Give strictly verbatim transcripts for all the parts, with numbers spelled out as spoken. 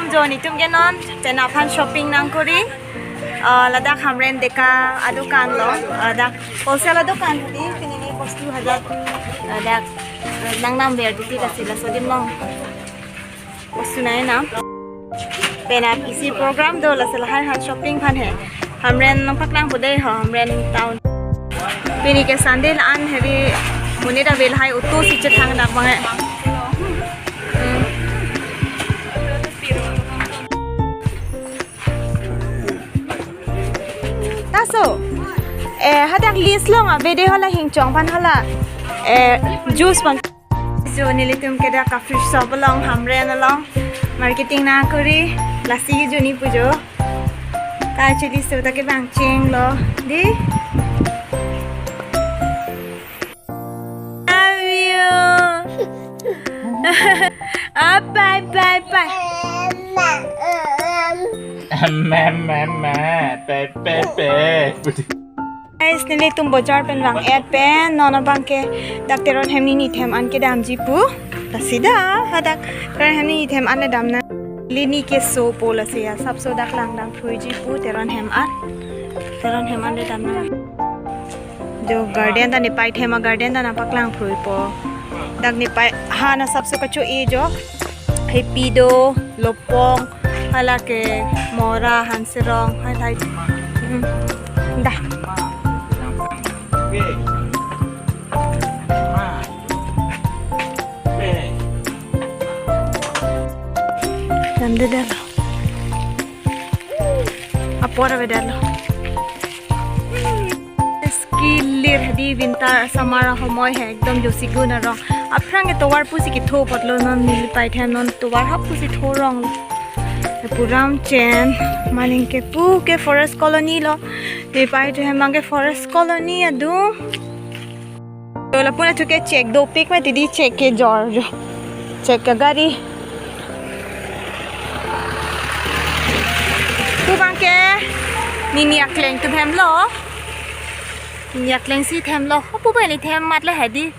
Jo netum ke non penap aphan shopping nangkori. Ah, ladak Hamren Deka adukan lo. Ladak wholesale adukan di pini ne bostu hajat. Ladak, eh, nangnam ver titi lasi laso adim along bostu nangkoi nang. Penap isi program do lasi lahai aphan shopping aphan he. Hamren nangpaklang pu dei ho, Hamren town. Pini ke Sunday la-an heri monit ave lahai auto si chethang dak bang he. Hmm. Laso, eh, hadak list along ave dei hala hingchong aphan hala, eh, juice aphan. Jo nelitum ke dak a-fruit shop along, Hamren along marketing nangkori, lasi jo ne pu jo. Ka chili so ta ke bang chenglo dei. Love you. Ah, bye, bye, bye. Meh, meh, meh. Pe, pe, pe. Guys, nelitum bojar pen vang-et pen, non abang ke dak Teron hem nini them an kedamji pu. Lasi dak, hadak Teron hem nini them an le dam nang. Lini ke so po lasi asapso dak langdam phuiji pu Teron hem an. Teron hem an le dam nang. Jo garden ta nepei them a-garden ta nangpaklang phui po. Dak nepei han asapso kacho-e jo. Hepi do, lopong, hala ke mora, hanserong, hai hai. Hmm. Dah. Damde damlo. Apor avedetlo. Skilir hadi winter summer ahomoi he ekdom josi gun arong. Aphrang ke tovar pusi ketho apotlo, non neli pei them non tovar hap pusi tho rong. Puram chen maning ke pu ke forest colony lo. Te pei them abang ke forest colony adung. To lapu na thu ke check dopik mati dei, check kejor jo. Check ke gari. Tu abang ke nini akleng atum hem lo. Nini akleng si them lo. Pu bai neli them mat le hadi.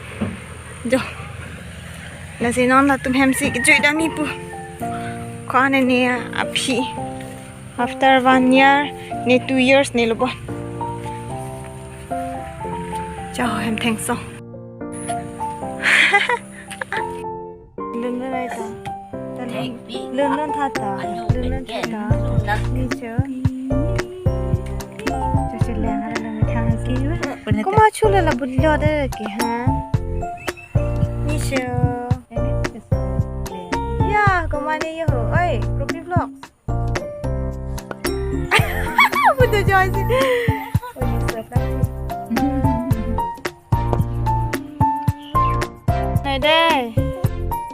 Jo. Lasi non latum hem si kejui dam-i pu. Ko-an ne aphi. After one year, ne two years ne lo bon. Cho hem thengsong. Lun lun ai ta. Ta lun, lun lun tha ta. Lun lun tha ta. Ni cho. Cho cho leng ara leng thang ki. Kuma chula la bullo de ki ha. Ni cho. Ya, kuma ne yo. Oi, Rupi Vlogs. Budu Joy si. Nai dei.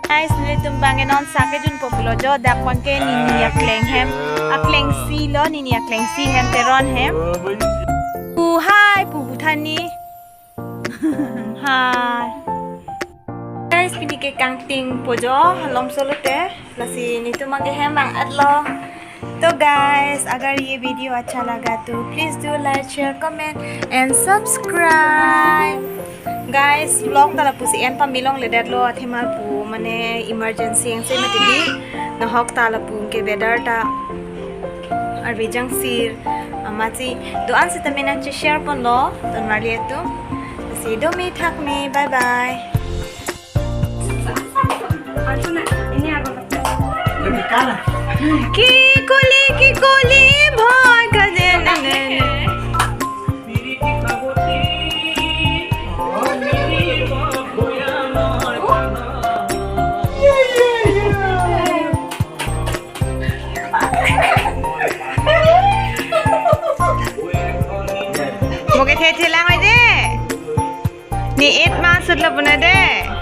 Guys, nelitum abang ke non sa kejun po pulo jo, dak abang ke nini akleng hem. Akleng si lo, nini akleng si hem, Teron hem. Pu hai, pu buthani. Hai. Guys, pini ke kangting po jo, halom solo te. Lasi netum abang ke hem vang-et lo. To guys, agar ye video acha laga to please do like, share, comment and subscribe. Guys, vlog ta lapusi en pame longledetlo, athema pu mane emergency angse mati dei. Nahok ta lapu ke weather ta arve jangsir, amatsi do-an sitame nangche-share ponlo, ton marli atum. Si do me thak me, bye bye. Ki kuli, ki kuli, bhoi ka ne ne ne ne. Mo kethe the lang oi dei. Ne et ma sut lo puna dei.